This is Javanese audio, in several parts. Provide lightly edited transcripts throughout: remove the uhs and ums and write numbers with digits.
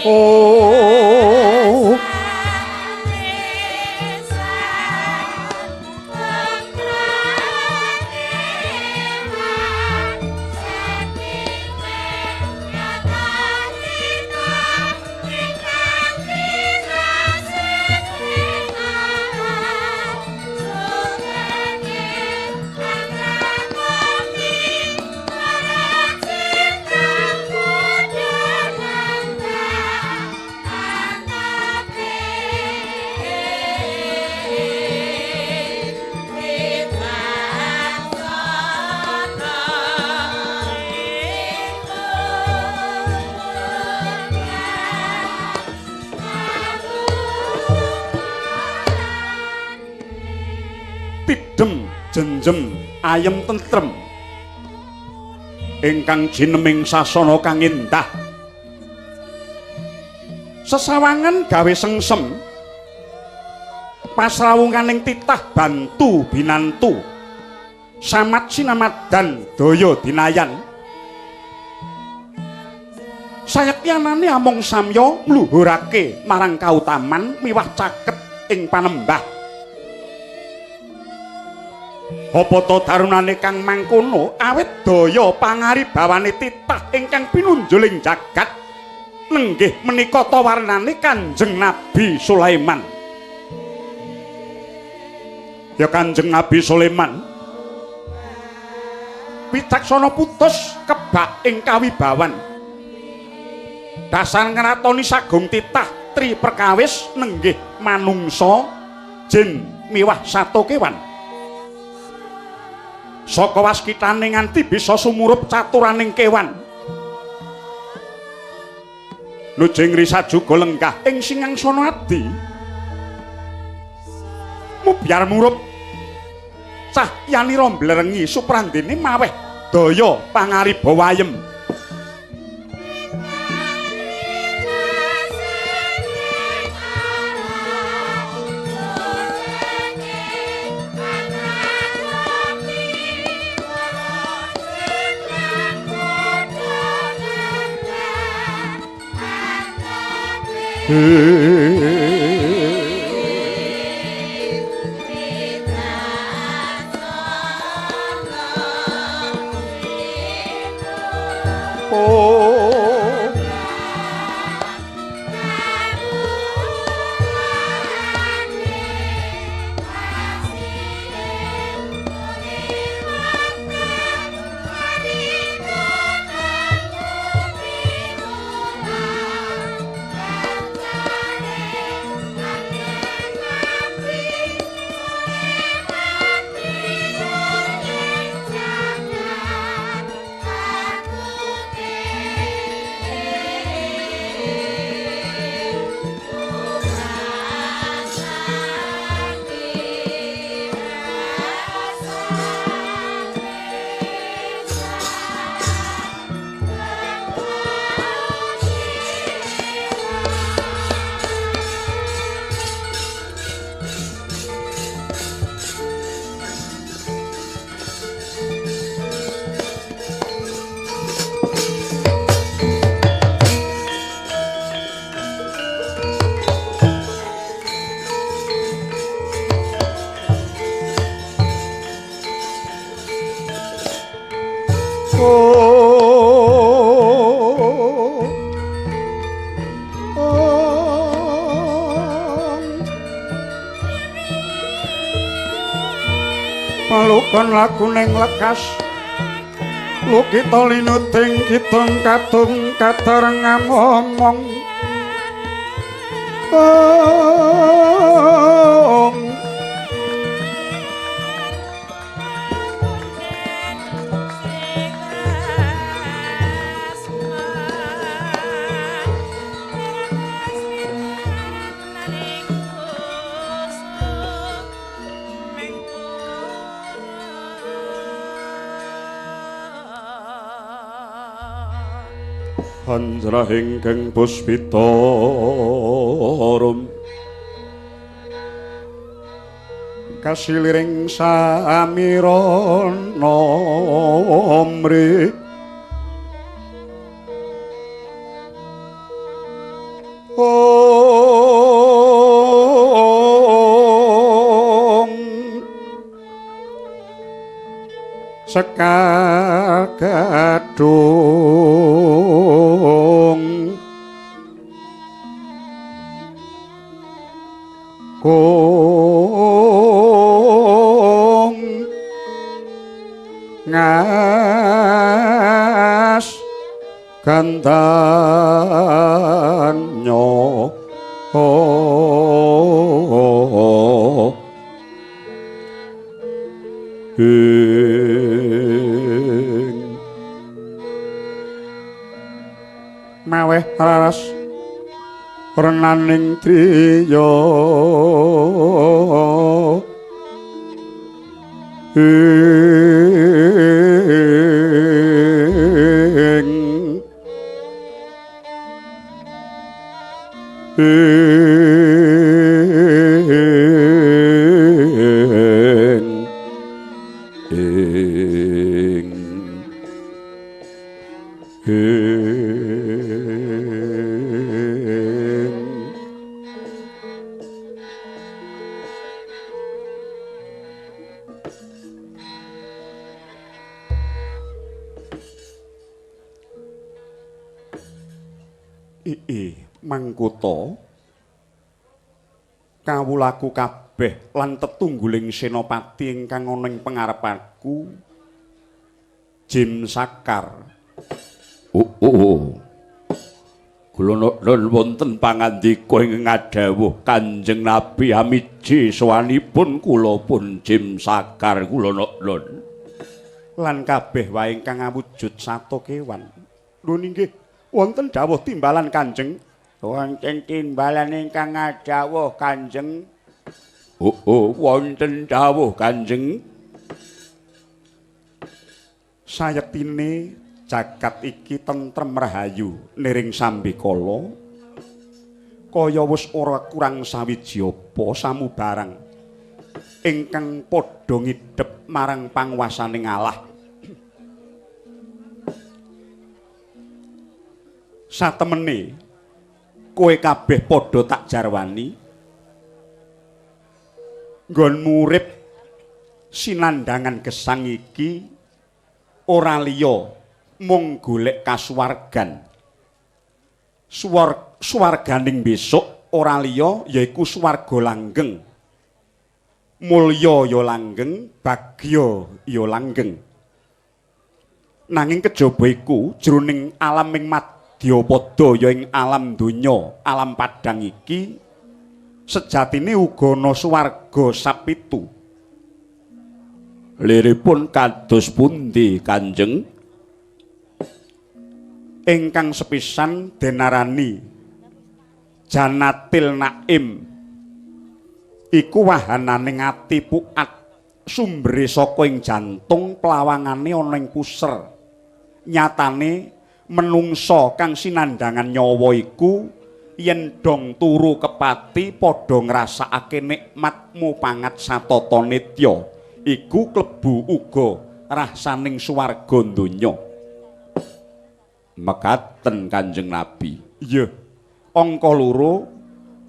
Oh Tidem jenjem ayem tentrem ingkang jineming sasana kang endah, sesawangan gawe sengsem pasrawunganing titah bantu binantu samat sinamadan daya dinayan. Sayektianane amung samya mluhurake marang kautaman miwah caket ing panembah. Apa ta darunane kang mangkono awit daya pangaribawane titah ingkang pinunjuling jagat nenggih menika ta warnane Kanjeng Nabi Sulaiman. Ya Kanjeng Nabi Sulaiman wicaksana putus kebak ing kawibawan, dasar ngratoni sagung titah tri perkawis nenggih manungsa jin miwah sato kewan. Saka waskitane nganti bisa sumurup caturaning kewan. Nujing risa juga lenggah ing singangsana adi, mubyar murup cahyanira mblerengi suprandene maweh daya pangaribawa ayem. Palukon lagu ning lekas lukita linuding kidung kadung kader ngamomong. Anjrahing keng puspita arum Kasiliring samirana mri ong sekar gadung kong ngas gandanyo ing maweh raras renaning driya ing ing ing ing Ii mangkuta kawulaku kabeh lan tetungguling senopati ingkang ana ing pangarepanku Jim Sakar. Oh, oh. Kula nuwun wonten pangandika ingkang ngadhawuh Kanjeng Nabi amiji sowanipun kula pun Jim Sakar kula nuwun. Lan kabeh wae ingkang awujud sato kewan. Lho inggih wonten dawuh timbalan Kanjeng. Wonten timbalan ingkang ngadhawuh Kanjeng. Oh, oh, wonten dawuh Kanjeng. Sayektine jagat iki tentrem rahayu niring sambikala kaya wis ora kurang sawiji apa samubarang ingkang padha ngidhep marang panguwasaning Allah. Satemene kowe kabeh padha tak jarwani nggonmu urip sinandhangan gesang iki ora liya mung golek kasuwargan. Suwarganing besok ora liya yaiku swarga langgeng. Mulya ya langgeng, bagya ya langgeng. Nanging kejaba iku jroning alam ing madyapada ya ing alam donya, alam padhang iki sejatine uga ana swarga sapitu. Liripun kados pundi Kanjeng? Ingkang sepisan denarani Janatil Naim iku wahananing ati puat, sumbere saka ing jantung, plawangane ana ing puser. Nyatane menungsa kang sinandhangan nyawa iku yen dong turu kepati padha ngrasakake nikmat mupangat satata nitya, iku klebu uga rasaning swarga donya. Mekaten Kanjeng Nabi. Iya. Angka loro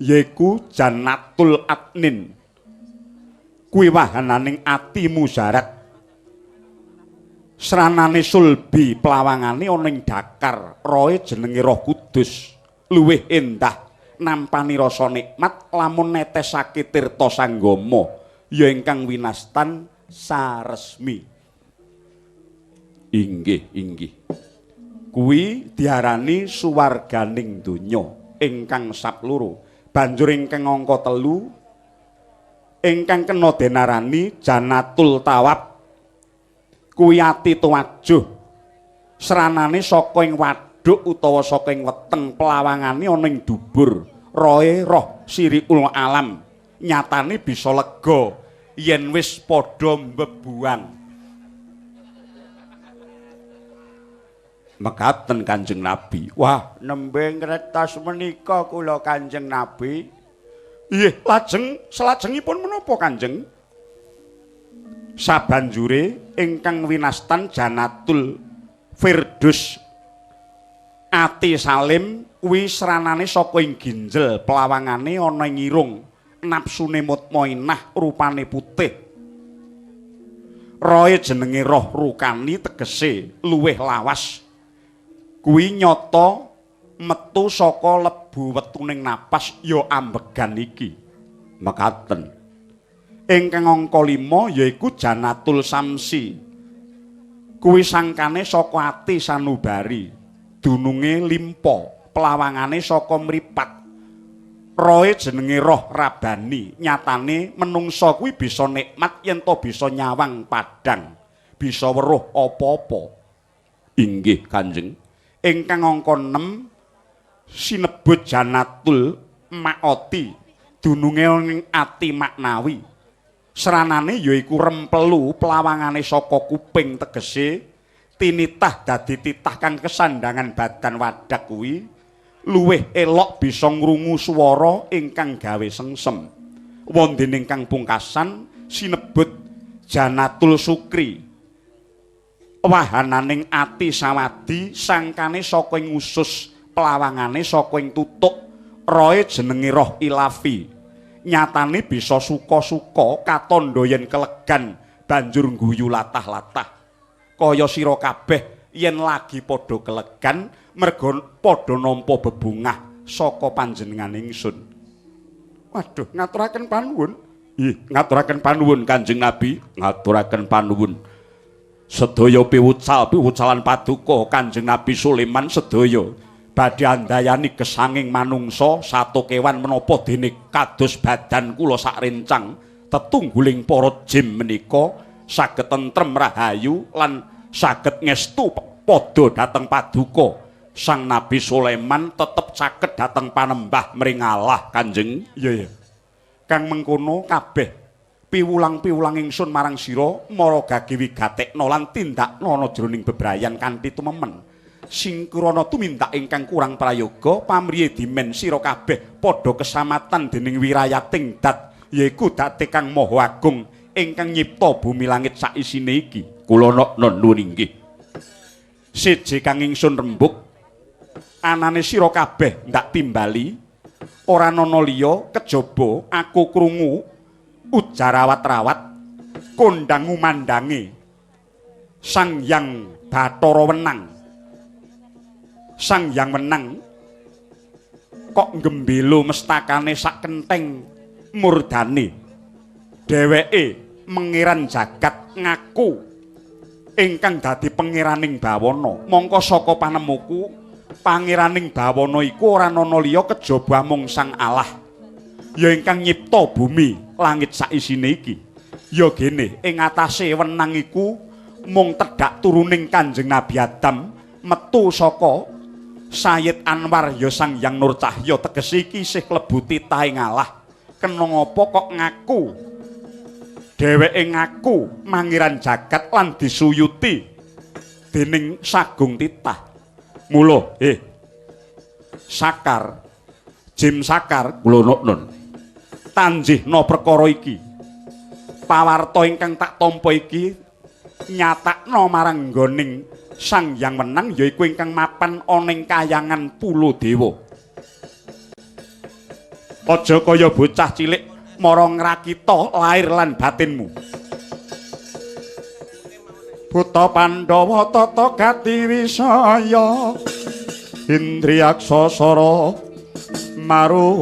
yaiku Jannatul Adnin. Kuwi wahananing ati muzarat. Sranane sulbi plawangane ana ing dakar, roe jenenge Roh Kudus. Luwih endah nampani rasa nikmat lamun netesake tirta sanggama ya ingkang winastan saresmi. Inggih, inggih. Kuwi diarani suwarganing donya ingkang sap loro. Banjur ingkang angka telu ingkang kena denarani Janatul Tawab. Kuwi ati tuwajuh. Sranane saka ing waduk utawa saka ing weteng, pelawangane ana ing dubur. Roe roh siriul alam. Nyatane bisa lega yen wis padha mbebuan. Mekaten Kanjeng Nabi. Wah, nembe ngretos menika kula Kanjeng Nabi. Nggih, lajeng salajengipun menapa Kanjeng? Sabanjure ingkang winastan Janatul Firdus Ati Salim kuwi sranane saka ing ginjel, pelawangane ana ing irung, nafsune mutmainah, rupane putih. Roe jenenge roh rukani tegese luwih lawas. Kuwi nyata metu saka lebu wetuning napas ya ambegan iki. Mekaten. Ingkang angka 5 yaiku Janatul Samsi. Kuwi sangkane saka ati sanubari, dununge limpa, pelawangane saka mripat. Roe jenenge roh rabani, nyatane menungsa kuwi bisa nikmat yen to bisa nyawang padhang, bisa weruh apa-apa. Inggih Kanjeng. Ingkang angka 6 sinebut Janatul Maoti, dununge ning ati maknawi. Sranane yaiku rempelu, pelawangane saka kuping tegese tinitah dadi titah kang kesandangan badan wadak kuwi luwih elok bisa ngrungu swara ingkang gawe sengsem. Wonten ingkang pungkasan sinebut Janatul Sukri, wahananing ati sawadi sangkane saka ing usus, pelawangane saka ing tutuk. Roe jenenge roh ilafi, nyatane bisa suka-suka katandha yen kelegan banjur ngguyu latah-latah. Kaya sira kabeh yen lagi padha kelegan merga padha nampa bebungah saka panjenengan ingsun. Waduh, ngaturaken panuwun. Ih, ngaturaken panuwun Kanjeng Nabi, ngaturaken panuwun. Sedaya piwucal piwucalan paduka Kanjeng Nabi Sulaiman sedaya badhe andayani gesanging manungsa sato kewan menapa dene kados badan kula sak rencang tetungguling para jim menika saged tentrem rahayu lan saged ngestu padha dhateng paduka Sang Nabi Sulaiman tetep caket dhateng panembah mring Allah Kanjeng. Iya iya. Kang mengkono kabeh piwulang-piwulang ingsun marang sira mara gage wigatekna lan tindakna ana jroning bebrayan kanthi tumemen. Singkrana tumindak ingkang kurang prayoga pamriye dimen sira kabeh padha kesamatan dening wirayating dat yaiku date kang maha agung ingkang nyipta bumi langit saisine iki. Kula nuwun inggih. Siji kang ingsun rembug anane sira kabeh ndak timbali ora ana liya kejaba aku krungu ujar rawat-rawat kondang ngumandange Sang Hyang Bathara Wenang. Sang Hyang Wenang kok nggembelo mestakane sak kentheng murdane. Dheweke mengiran jagat ngaku ingkang dadi pengiraning bawana. Mongko saka panemuku pangeraning bawana iku ora ana liya kejaba mung Sang Allah ya ingkang nyipta bumi langit saisine iki. Ya gene ing atase wenang iku mung tedhak turuning Kanjeng Nabi Adam metu saka Sayyid Anwar ya Sang Hyang Nur Cahya tegese iki isih klebu titahe Allah. Kena ngapa kok ngaku dheweke ngaku mangiran jagat lan disuyuti dening sagung titah. Mula Sakar Jim Sakar kula nuwun tanjihna perkara iki. Pawarta ingkang tak tampa iki nyatakna marang nggoning Sang Hyang Wenang yaiku ingkang mapan ana ing kayangan Pulo Dewa. Aja kaya bocah cilik mara ngrakita lair lan batinmu. Buta Pandhawa tata gati wisaya indriyaksa sara maruta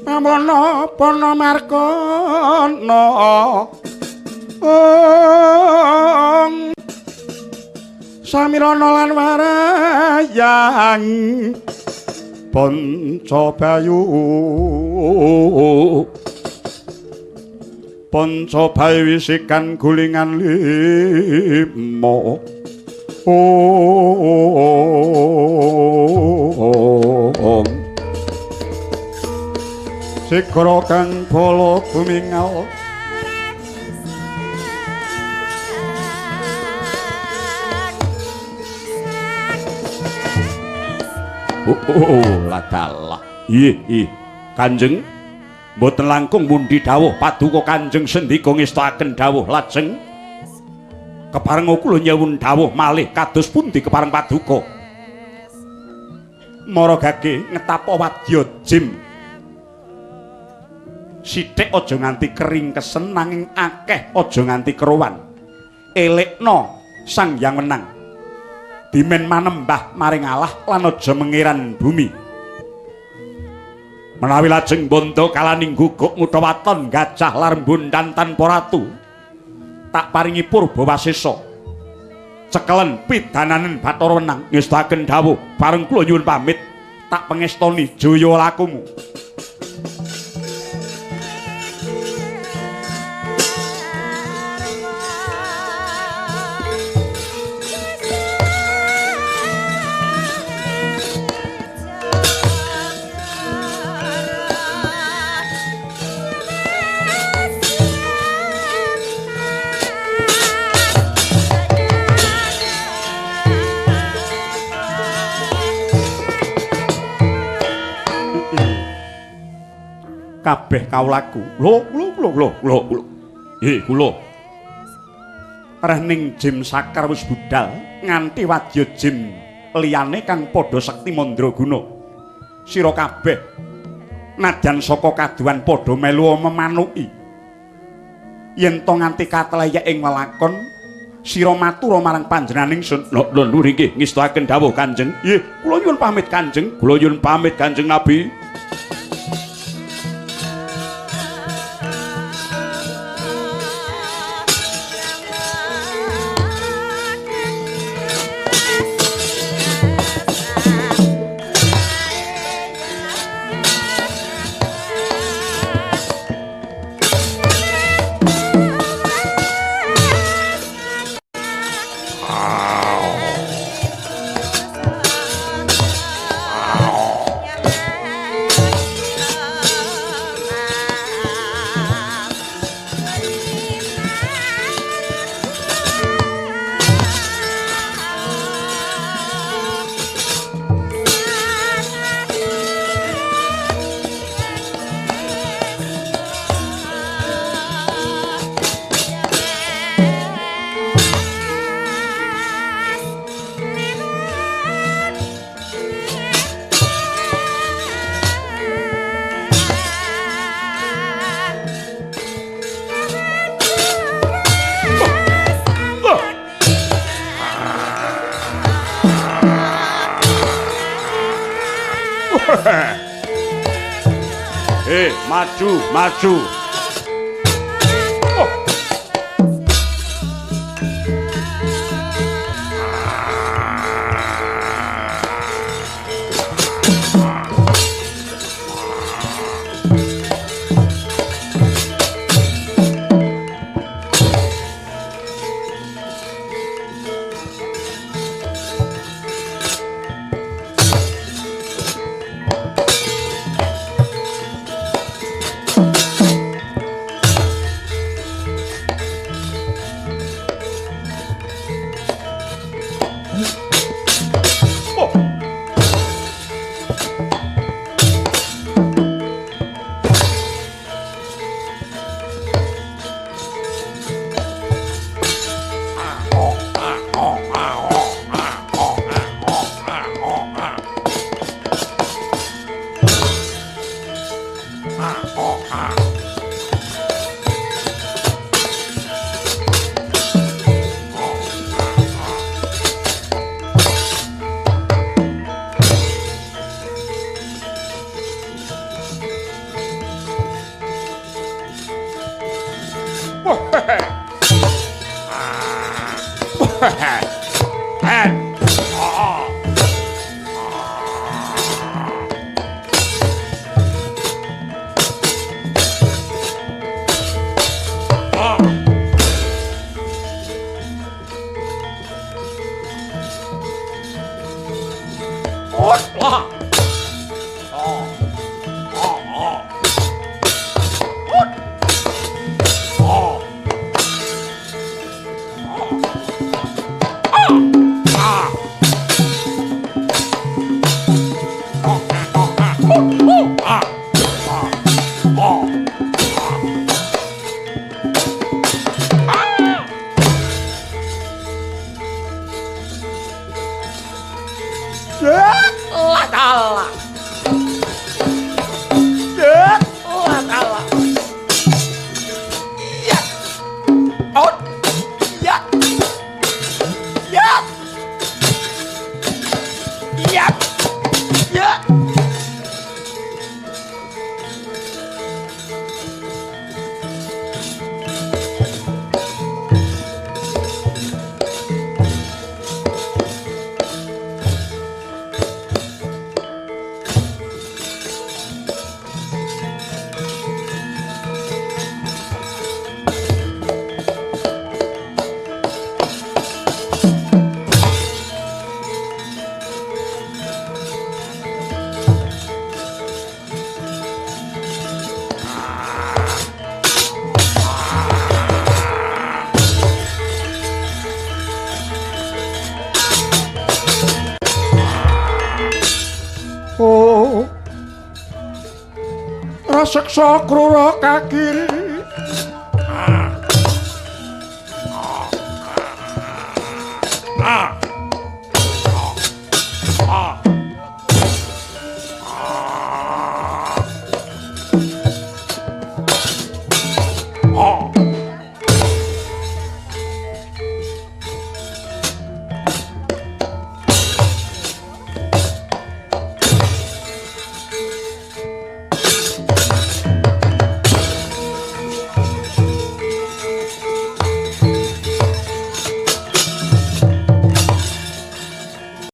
pawana pana markana ong samirana lan warayang panca bayu panca bayu wisikan gulingan lima. Om Sikra kang bala gumingal Oh, oh, ladalah. Ih, ih, Kanjeng. Mboten langkung mundi dawuh paduka Kanjeng sendika ngestakaken dawuh lajeng kepareng kula nyuwun dawuh malih kados pundi kepareng paduka. Mara gage ngetapa wadya jim. Sithik aja nganti keringkesen nanging akeh aja nganti kerowan. Elekno Sang Hyang Wenang. Dimen manembah maring Allah lan aja mengiran bumi. Menawi lajeng bondo kalaning guguk ngutha waton gajah larbun tanpa ratu, tak paringi purba wasesa. Cekelen pidananen Bathara Wenang ngestakaken dawuh bareng kula nyuwun pamit tak pengestoni jaya lakumu. Kabeh kawulaku. Lho, lho, lho, lho, lho, lho. Kula. Rehning Jim Sakar wis budal nganti wadya jim liyane kang padha sekti mandraguna. Sira kabeh nadyan saka kaduwan padha melu memanuki. Yen to nganti katleyek ing welakon, sira matura marang panjenengan ingsun. Lho, lho nggih ngestakaken dawuh Kanjeng. Nggih, kula nyuwun pamit Kanjeng. Kula nyuwun pamit Kanjeng Nabi. Maju, maju. Oh. Kaseksa krura kakiri.